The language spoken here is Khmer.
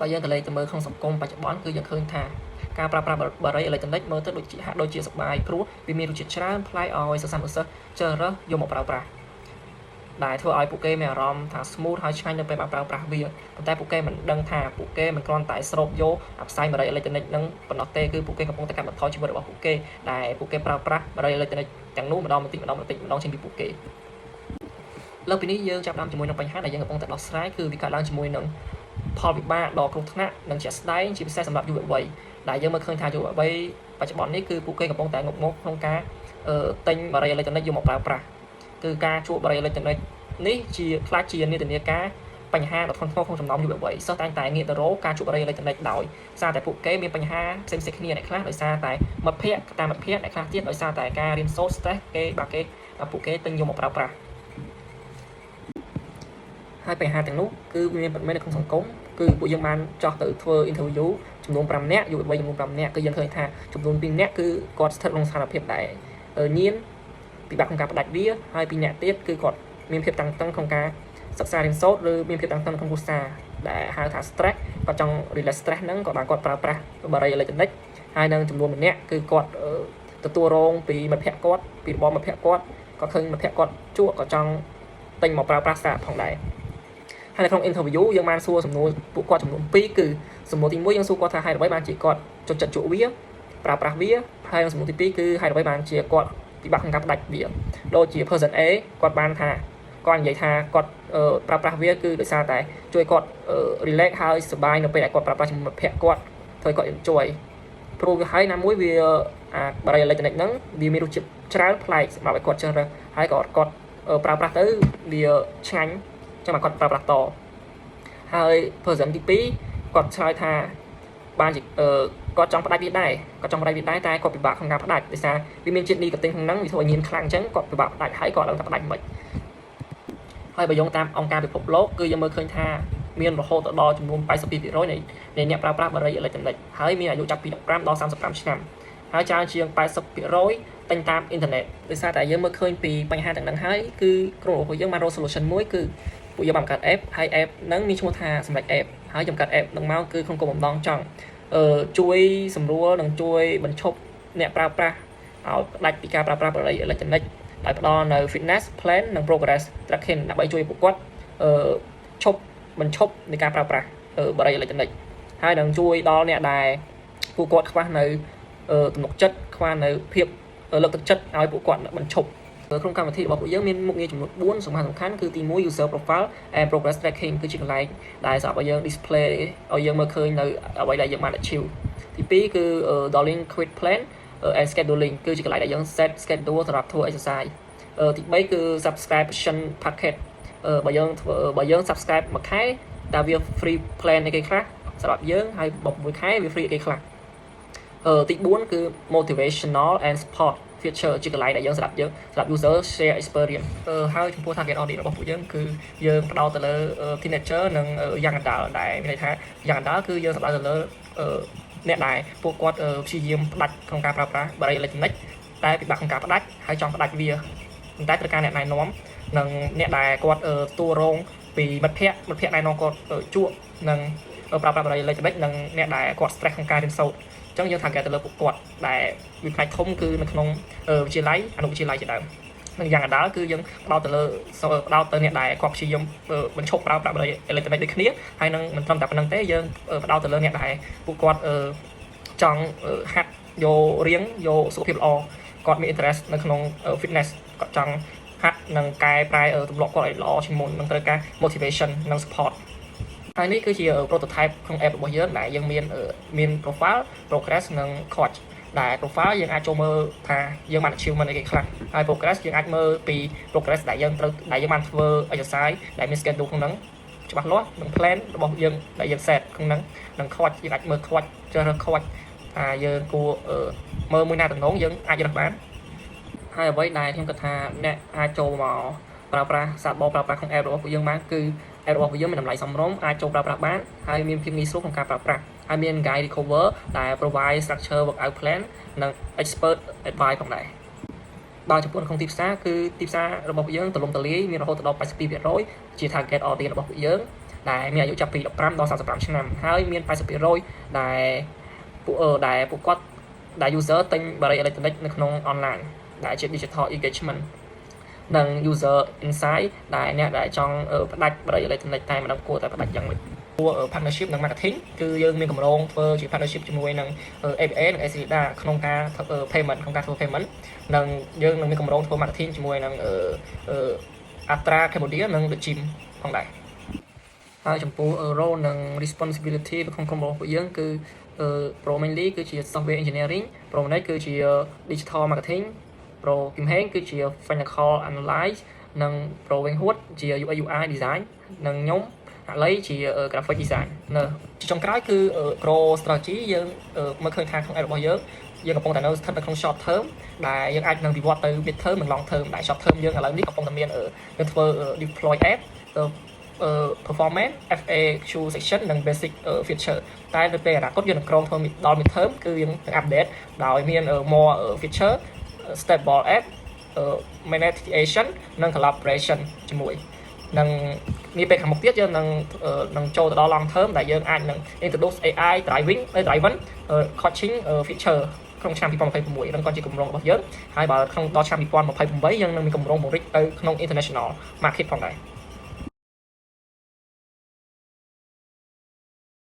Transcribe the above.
បើយើងក្រឡេកទៅមើលក្នុងសង្គមបច្ចុប្បន្នគឺយើងឃើញថាការប្រើប្រាស់បារីអេឡិចត្រូនិកមើលទៅដូចជាហាក់ដូចជាសប្បាយព្រោះវាមានរសជាតិច្រើនប្លែកឲ្យសិស្សានុសិស្សជ្រើសរើសយកមកប្រើប្រាស់ដែលធ្វើឲ្យពួកគេមានអារម្មណ៍ថា smooth ហើយឆ្ងាញ់នៅពេលបានប្រើប្រាស់វាប៉ុន្តែពួកគេមិនដឹងថាពួកគេមិនគ្រាន់តែស្រូបយកអាផ្សែងបារីអេឡិចត្រូនិកនឹងប៉ុណ្ណោះទេគឺពួកគេកំពុងតែកាត់បន្ថយជីវិតរបស់ពួកគេដែលពួកគេប្រើប្រាស់បារីអេឡិចត្រូនិកទាំងនោះម្ដងបន្តិចម្ដងបន្តិចម្ដងចេញពីពួកគេលើសពីនេះយើងចាប់ផ្ដើមជាមួយនឹងបញ្ហាដែលយើងកំពុងតែដោះស្រាយគឺវាកើតឡើងជាមួយនឹងផលវិបាកដ៏គ្រោះថ្នាក់និងជាក់ស្ដែងជាពិសេសសម្រាប់យុវវ័យដែលយើងមើលឃើញថាយុវវ័យបច្ចុប្បន្ននេះគឺពួកគេកំពុងតែងប់ងល់ក្នុងការទិញបារីអេឡិចត្រូនិកយកមកប្រើប្រាស់គឺការជួបបារីអេឡិចត្រូនិកនេះជាខ្លះជានិន្នាការបញ្ហាដ៏ធ្ងន់ធ្ងរក្នុងចំណោមយុវវ័យសិស្សតែងតែងាកទៅរកការជួបបារីអេឡិចត្រូនិកដោយសារតែពួកគេមានបញ្ហាផ្សេងៗគ្នាអ្នកខ្លះដោយសារតែមិត្តភ័ក្តិតាមមិត្តភ័ក្តិអ្នកខ្លះទៀតដោយសារតែការរៀនសូត្រ stress គេបាទគេពួកគេទិញយកមកប្រើប្រាស់ហើយបញ្ហាទាំងនោះគឺវាមានពិតមែននៅក្នុងសង្គមគឺពួកយើងបានចោះទៅធ្វើ interview ចំនួន5នាក់យុវវ័យចំនួន5នាក់គឺយើងឃើញថាចំនួន2នាក់គឺគាត់ស្ថិតក្នុងស្ថានភាពដែលញៀនពិបាកក្នុងការផ្ដាច់វាហើយ2នាក់ទៀតគឺគាត់មានភាពតាំងតឹងក្នុងការសិក្សារៀនសូត្រឬមានភាពតាំងតឹងក្នុងគ្រួសារដែលហៅថា stress គាត់ចង់ relax stress ហ្នឹងក៏បានគាត់ប្រើប្រាស់បារីអេឡិចត្រូនិកហើយនឹងចំនួនម្នាក់គឺគាត់ទទួលរងពីមិត្តភ័ក្តិគាត់ពីរបបមិត្តភ័ក្តិគាត់គាត់ឃើញមិត្តភ័ក្តិគាត់ជក់ក៏ចង់ទិញមកប្រើប្រាស់សារផងដែរហើយនៅក្នុង interview យើងបានសួរសំណួរពួកគាត់ចំនួន2គឺសំណួរទី1យើងសួរគាត់ថាហេតុអ្វីបានជាគាត់ចូលចិត្តជក់វាប្រើប្រាស់វាហើយសំណួរទី2គឺហេតុអ្វីបានជាគាត់ពិបាកក្នុងការផ្ដាច់វាដូចជា person A គាត់បានថាគាត់និយាយថាគាត់ប្រើប្រាស់វាគឺដោយសារតែជួយគាត់ relax ហើយសប្បាយនៅពេលដែលគាត់ប្រើប្រាស់ជាមួយមិត្តភ័ក្តិគាត់ធ្វើគាត់ enjoy ព្រោះវាហើយណាមួយវាអាបារីអេឡិចត្រូនិកហ្នឹងវាមានរសជាតិច្រើនប្លែកសម្រាប់ឲ្យគាត់ជ្រើសរើសហើយក៏គាត់ប្រើប្រាស់ទៅវាឆ្ងាញ់ចឹងមកគាត់ប្រើប្រាស់តហើយ person ទី2គាត់ឆ្លើយថាបានជាគាត់ចង់ផ្ដាច់វាដែរគាត់ចង់ផ្ដាច់វាដែរតែគាត់ពិបាកក្នុងការផ្ដាច់ដោយសារវាមានជាតិនីកូទីនក្នុងហ្នឹងវាធ្វើឲ្យញៀនខ្លាំងអញ្ចឹងគាត់ពិបាកផ្ដាច់ហើយគាត់ដឹងថាផ្ដាច់មិនហើយបើយោងតាមអង្គការពិភពលោកគឺយើងមើលឃើញថាមានរហូតដល់ចំនួន82%នៃអ្នកប្រើប្រាស់បារីអេឡិចត្រូនិកហើយមានអាយុចាប់ពី15ដល់35ឆ្នាំហើយច្រើនជាង80%ទិញតាមអ៊ីនធឺណិតដោយសារតែយើងមើលឃើញពីបញ្ហាទាំងហ្នឹងហើយគឺក្រុមរបស់យើងបានរក solution មួយគឺពួកយើងបានបង្កើត app ហើយ app ហ្នឹងមានឈ្មោះថាសម្រាប់ app ហើយខ្ញុំកើត app ហ្នឹងមកគឺក្នុងគោលបំណងចង់ជួយសម្រួលនិងជួយបញ្ឈប់អ្នកប្រើប្រាស់ឲ្យផ្ដាច់ពីការប្រើប្រាស់បារីអេឡិចត្រូនិកដោយផ្ដល់នៅ fitness plan និង progress tracking ដើម្បីជួយពួកគាត់ឈប់បញ្ឈប់នៃការប្រើប្រាស់បារីអេឡិចត្រូនិកហើយនឹងជួយដល់អ្នកដែលពួកគាត់ខ្វះនៅទំនុកចិត្តខ្វះនៅភាពលើកទឹកចិត្តឲ្យពួកគាត់បញ្ឈប់ក្នុងកម្មវិធីរបស់ពួកយើងមានមុខងារចំនួន4សំខាន់សំខាន់គឺទី1 user profile and progress tracking គឺជាកន្លែងដែលសម្រាប់ឲ្យយើង display ឲ្យយើងមើលឃើញនៅអ្វីដែលយើងបាន achieve ទី2គឺ daily quit plan and scheduling គឺជាកន្លែងដែលយើង set schedule សម្រាប់ធ្វើ exercise ទី3គឺ subscription package បើយើងធ្វើបើយើង subscribe មួយខែតើវា free plan អីគេខ្លះសម្រាប់យើងហើយបើមួយខែវា free អីគេខ្លះទី4គឺ motivational and support feature ជាកន្លែងដែលយើងសម្រាប់យើងសម្រាប់ user share experience ហើយចំពោះ target audience របស់ពួកយើងគឺយើងផ្ដោតទៅលើ teenager និង young adult ដែលមានន័យថា young adult គឺយើងសំដៅទៅលើអ្នកដែលពួកគាត់ព្យាយាមផ្ដាច់ក្នុងការប្រើប្រាស់បារីអេឡិចត្រូនិកតែពិបាកក្នុងការផ្ដាច់ហើយចង់ផ្ដាច់វាប៉ុន្តែត្រូវការអ្នកណែនាំនិងអ្នកដែលគាត់ទទួលរងពីមិត្តភ័ក្តិមិត្តភ័ក្តិណែនាំគាត់ជក់និងប្រើប្រាស់បារីអេឡិចត្រូនិកនិងអ្នកដែលគាត់ stress ក្នុងការរៀនសូត្រអញ្ចឹងយើង target ទៅលើពួកគាត់ដែលវាផ្នែកធំគឺនៅក្នុងវិទ្យាល័យអនុវិទ្យាល័យជាដើមនិងយ៉ាងកណ្ដាលគឺយើងផ្ដោតទៅលើផ្ដោតទៅអ្នកដែលគាត់ព្យាយាមបញ្ឈប់ប្រើប្រាស់បារីអេឡិចត្រូនិកដូចគ្នាហើយនឹងមិនត្រឹមតែប៉ុណ្្នឹងទេយើងផ្ដោតទៅលើអ្នកដែលពួកគាត់ចង់ហាត់យករៀងយកសុខភាពល្អគាត់មាន interest នៅក្នុង fitness គាត់ចង់ហាត់និងកែប្រែទម្លាប់គាត់ឲ្យល្អជាងមុននឹងត្រូវការ motivation និង support ហើយនេះគឺជា prototype ក្នុង app របស់យើងដែលយើងមានមាន profile progress និង coach ដែល profile យើងអាចចូលមើលថាយើងបាន achievement អីគេខ្លះហើយ progress យើងអាចមើលពី progress ដែលយើងត្រូវដែលយើងបានធ្វើ exercise ដែលមាន schedule ក្នុងហ្នឹងច្បាស់លាស់និង plan របស់យើងដែលយើង set ក្នុងហ្នឹងនិង coach យើងអាចមើល coach ជ្រើសរើស coach ថាយើងគួរមើលមួយណាតំណងយើងអាចរើសបានហើយអ្វីដែលខ្ញុំគិតថាអ្នកអាចចូលមកប្រើប្រាស់សាកបប្រើប្រាស់ក្នុង app របស់ពួកយើងបានគឺ app របស់ពួកយើងមានតម្លៃសមរម្យអាចចូលប្រើប្រាស់បានហើយមានភាពងាយស្រួលក្នុងការប្រើប្រាស់ហើយមាន guide recover ដែល provide structure workout plan និង expert advice ផងដែរបើចំពោះក្នុងទីផ្សារគឺទីផ្សាររបស់ពួកយើងទូលំទូលាយមានរហូតដល់82%ជា target audience របស់ពួកយើង ដែលមានអាយុចាប់ពី15ដល់35ឆ្នាំហើយមាន80%ដែលពួកដែលពួកគាត់ដែល user ទិញបារីអេឡិចត្រូនិកនៅក្នុង online ដែលជា digital engagement និង user insight ដែលអ្នកដែលចង់ផ្ដាច់បារីអេឡិចត្រូនិកតែមិនដឹងគួរតែផ្ដាច់យ៉ាងម៉េចពួក partnership និង marketing គឺយើងមានកម្រងធ្វើជា partnership ជាមួយនឹង ABA និង ACLEDA ក្នុងការ payment ក្នុងការធ្វើ payment និងយើងនឹងមានកម្រងធ្វើ marketing ជាមួយនឹង Atra Cambodia និង The Gym ផងដែរហើយចំពោះ role និង responsibility នៅក្នុងក្រុមរបស់ពួកយើងគឺ Pro mainly គឺជា software engineering, Pro Manage គឺជា digital marketing, Pro Kim Heng គឺជា financial analyst និង Pro Wing Hood ជា UI UI design និងខ្ញុំអាលីជា graphic design នៅចុងក្រោយគឺ growth strategy យើងមើលឃើញថាក្នុង app របស់យើងយើងកំពុងតែនៅស្ថិតនៅក្នុង short term ដែលយើងអាចនឹងវិវត្តទៅ mid term និង long term ដែល short term យើងឥឡូវនេះកំពុងតែមានយើងធ្វើ deploy app performance FAQ section និង basic feature តែទៅពេលអនាគតយើងនឹងក្រុងធ្វើដល់ mid term គឺយើងនឹង update ដោយមាន more feature, stable app, monetization និង collaboration ជាមួយនឹងនាពេលខាងមុខទៀតយើងនឹងនឹងចូលទៅដល់ long term ដែលយើងអាចនឹង introduce AI driving driven coaching feature ក្នុងឆ្នាំ2026នឹងក៏ជាគម្រោងរបស់យើងហើយបើក្នុងដល់ឆ្នាំ2028យើងនឹងមានគម្រោងពង្រីកទៅក្នុង international market ផងដែរ។